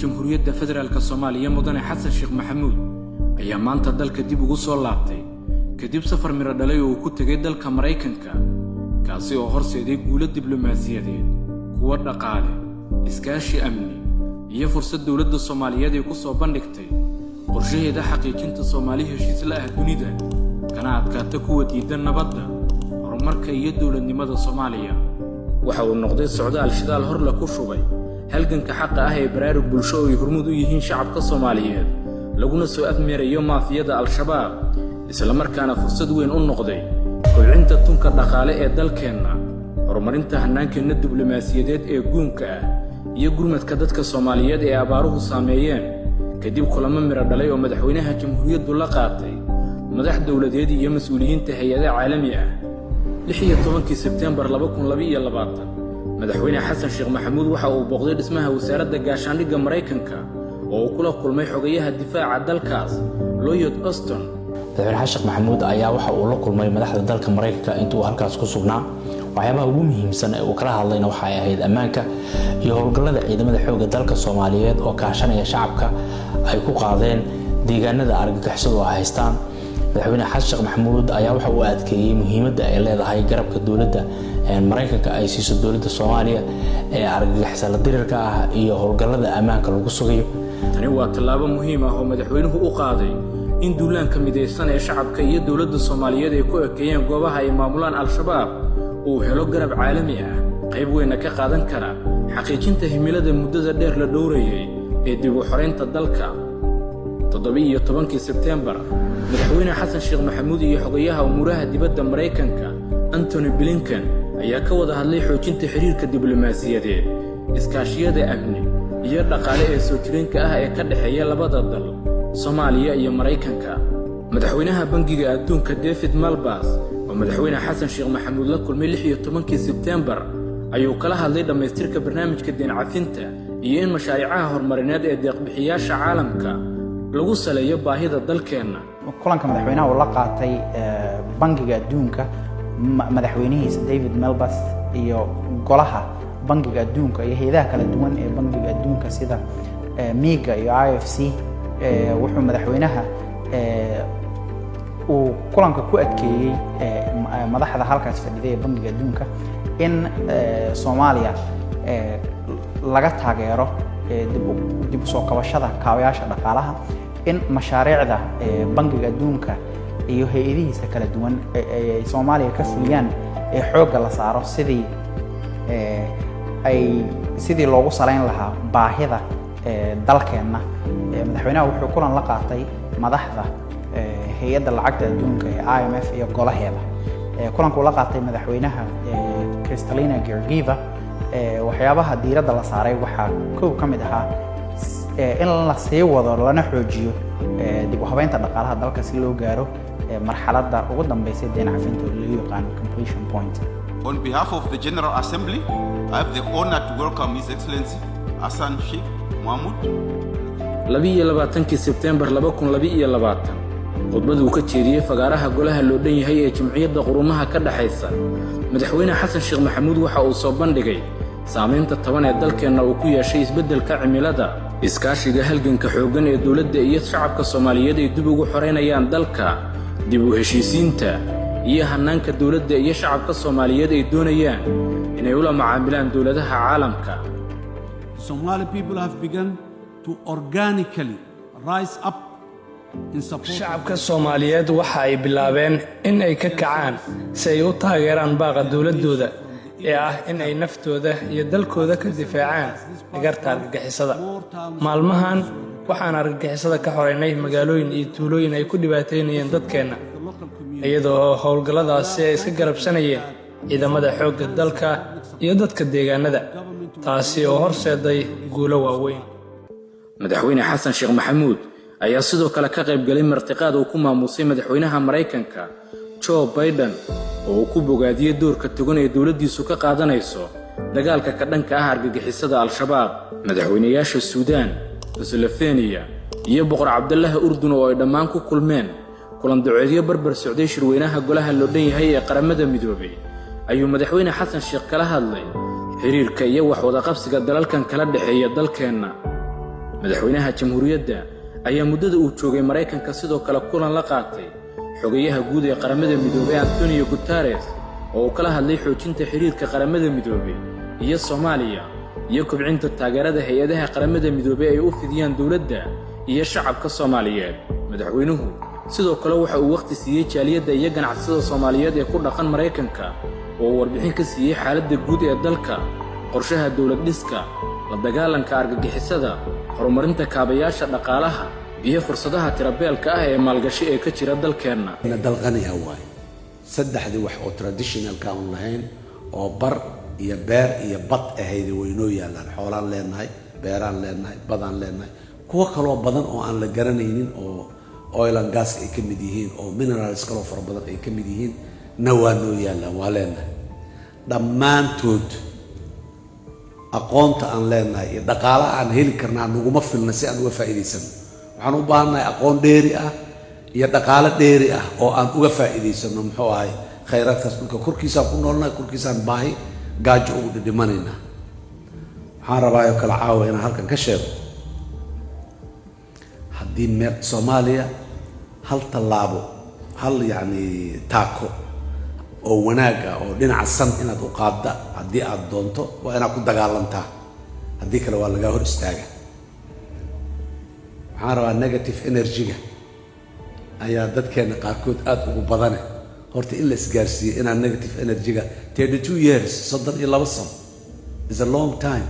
Jamhuuriyadda Federaalka Soomaaliya, Mudane Xasan Sheekh Maxamuud, ayaa maanta dalka dib ugu soo laabtay kadib safar miro dhalay oo uu ku tegay dalka Maraykanka, kaasi oo horseeday guulo diblomaasiyadeed, kuwo dhaqaale, iskaashi amni iyo fursad dowladda Soomaaliyeed ay ku soo bandhigtay qorshaheeda xaqiijinta Soomaali heshiis la ah dunida, kana adkaata kuwa diidda nabadda, horumarka iyo dowladnimada Soomaaliya. Waxa uu noqday socdaal shidaal horle ku shubay halganka xaqa ah ee baraarug bulsho oo ay hormuud u yihiin shacabka Soomaaliyeed, laguna soo afmeerayo maafiyada Al-Shabaab, islamarkaana fursad weyn u noqday kobcinta tunka dhaqaale ee dalkeenna, horumarinta hannaankeenna diblomaasiyadeed ee guunka ah iyo gurmadka dadka Soomaaliyeed ee abaaruhu saameeyeen. Kadib kulamo miro dhalay oo madaxweynaha jamhuuriyaddu la qaatay madax dowladeed iyo mas-uuliyiinta hay-ada caalami ah, 16-kii Sebteembar 2022, Madaxweyne Xasan Sheekh Maxamuud waxa uu booqday dhismaha Wasaaradda Gaashaandhigga Maraykanka oo uu kula kulmay xogayaha difaaca dalkaas, Lloyd Austin. Madaxweyne Xasan Sheekh Maxamuud ayaa waxa uu la kulmay madaxda dalka Maraykanka intii uu halkaas ku sugnaa. Waxyaabaha ugu muhiimsan ee uu kala hadlayna waxa ay ahayd ammaanka iyo howlgallada ciidamada xoogga dalka Soomaaliyeed oo kaashanaya shacabka ay ku qaadeen deegaanada argagixisadu ay haystaan. Madaxweyne Xasan Sheekh Maxamuud ayaa waxa uu adkeeyey muhiimadda ay leedahay garabka dowladda Maraykanka ay siiso dowladda Soomaaliya ee argagixisa la dirirka ah iyo howlgallada ammaanka lagu sugayo. Tani waa tallaabo muhiim ah oo madaxweynuhu u qaaday in duulaanka midaysan ee shacabka iyo dowladda Soomaaliyeed ay ku ekeeyeen goobaha ay maamulaan Al-Shabaab uu helo garab caalami ah, qayb weynna ka qaadan kara xaqiijinta himilada muddada dheer la dhowrayay ee dib u xoraynta dalka. 17-kii Sebteembar, Madaxweyne Xasan Sheekh Maxamuud iyo xogayaha umuuraha dibadda Maraykanka, Antony Blinken, ayaa ka wada hadlay xoojinta xiriirka diblomaasiyadeed, iskaashiyada amni iyo dhaqaale ee soo jireenka ah ee ka dhexeeya labada dal, Soomaaliya iyo Maraykanka. Madaxweynaha Bangiga Adduunka, David Malpass, oo Madaxweyne Xasan Sheekh Maxamuud la kulmay 16-kii Sebteembar, ayuu kala hadlay dhammaystirka barnaamijka deyn cafinta iyo in mashaariicaha horumarineed ee deeqbixiyaasha caalamka lagu saleeyo baahida dalkeenna. Kulanka madaxweynaha uu la qaatay Bangiga Adduunka, madaxweynihiisa David Malpass iyo golaha Bangiga Adduunka iyo hay-adaha kala duwan ee Bangiga Adduunka sida MIGA iyo IFC, wuxuu madaxweynaha uu kulanka ku adkeeyey madaxda halkaas fadhiday ee Bangiga Adduunka in Soomaaliya laga taageero dib u soo kabashada kaabayaasha dhaqaalaha, in mashaariicda Bangiga Adduunka iyo hay-adihiisa kala duwan ay Soomaaliya ka fuliyaan ee xoogga la saaro sidii loogu salayn lahaa baahida dalkeenna. Madaxweynaha wuxuu kulan la qaatay madaxda Hay-adda Lacagta Adduunka ee IMF iyo golaheeda. Kulanka uu la qaatay madaxweynaha Kristalina Georgieva, waxyaabaha diiradda la saaray waxaa kow ka mid ahaa in la sii wado lana xoojiyo dib u habeynta dhaqaalaha dalka si loo gaaro marxaladda ugu dambeysay deyn cafinta oo loo yaqaano completion point. On behalf of the General Assembly, I have the honor to welcome His Excellency Hassan Sheikh Mohamud. 22-kii Sebteembar 2022, khudbaduu ka jeediyey fagaaraha golaha loo dhan yahay ee Jimciyadda Quruumaha ka dhexaysa, Madaxweyne Xasan Sheekh Maxamuud waxa uu soo bandhigay saamaynta taban ee dalkeenna uu ku yeeshay isbeddelka cimilada, iskaashiga halganka xooggan ee dowladda iyo shacabka Soomaaliyeed ay dib ugu xoraynayaan dalka, dib u heshiisiinta iyo hannaanka dowladda iyo shacabka Soomaaliyeed ay doonayaan inay ula macaamilaan dowladaha caalamka. Somali people have begun to organically rise up in support. Shacabka Soomaaliyeed waxa ay bilaabeen in ay ka kacaan si ay u taageeraan baaqa dowladdooda ee ah in ay naftooda iyo dalkooda ka difaacaan dhagarta argagixisada. Maalmahan waxaan argagixisada ka xoreynay magaalooyin iyo tuulooyin ay ku dhibaataynayeen dadkeenna, iyadoo howlgalladaasi ay iska garabsanayeen ciidamada xoogga dalka iyo dadka deegaanada, taasi oo horseeday guulo waaweyn. Madaxweyne Xasan Sheekh Maxamuud ayaa sidoo kale ka qayb galay martiqaad uu ku maamuusay madaxweynaha Maraykanka, Joe Biden, oo uu ku bogaadiyey doorka togan ee dowladdiisu ka qaadanayso dagaalka ka dhanka ah argagixisada Al-Shabaab. Madaxweynayaasha Suudaan, Slofeniya iyo Boqor Cabdalaha Urdun oo ay dhammaan ku kulmeen kulan duceedyo barbar socday shirweynaha golaha loo dhan yahay ee Qaramada Midoobay, ayuu Madaxweyne Xasan Sheekh kala hadlay xiriirka iyo wax wadaqabsiga dalalkan kala dhexeeya dalkeenna. Madaxweynaha Jamhuuriyadda ayaa muddada uu joogay Maraykanka sidoo kale kulan la qaatay Xogayaha Guud ee Qaramada Midoobey, Antonio Guterres, oo uu kala hadlay xoojinta xiriirka Qaramada Midoobey iyo Soomaaliya iyo kobcinta taageerada hay-adaha Qaramada Midoobey ay u fidiyaan dowladda iyo shacabka Soomaaliyeed. Madaxweynuhu sidoo kale waxa uu wakhti siiyey jaaliyadda iyo ganacsatada Soomaaliyeed ee ku dhaqan Maraykanka, oo uu warbixin ka siiyey xaaladda guud ee dalka, qorshaha dowlad dhiska, la dagaalanka argagixisada, horumarinta kaabayaasha dhaqaalaha iyo fursadaha tirabeelka ah ee maalgashi ee ka jira dalkeenna. Dal qani ah waaye. Saddexdii wax oo traditionalka aan lahayn oo bar iyo beer iyo bad ahayd waynoo yaallaan. Xoolaan leenahay, beeraan leenahay, badaan leenahay, kuwo kaloo badan oo aan la garanaynin oo oil and gas ay ka mid yihiin oo minerals kaloo fara badan ay ka mid yihiin na waa noo yaallaan, waa leenahay dhammaantood. Aqoonta aan leenahay iyo dhaqaalaha aan heli karnaa naguma filna si aan uga faa'iidaysano. Waxaan u baahannahay aqoon dheeri ah iyo dhaqaalo dheeri ah oo aan uga faa'iidaysano, muxuu ahay, khayraadkaas. Dhulka korkiisaan ku noolnahay, korkiisaan baahi gaajo ugu dhidhimanaynaa. Waxaan rabaa oo kale caawa inaan halkan ka sheego, haddii meel Soomaaliya hal tallaabo, hal yacni taako oo wanaag ah oo dhinaca san inaad u qaadda haddii aad doonto, waa inaad ku dagaalantaa. Haddii kale waa lagaa hor istaaga. Waxaan rabaa, negative energy-ga ayaa dadkeena qaarkood aada ugu badane, horta in la isgaarsiiyo inaan negative energy-ga 32 years, 32 sano is a long time.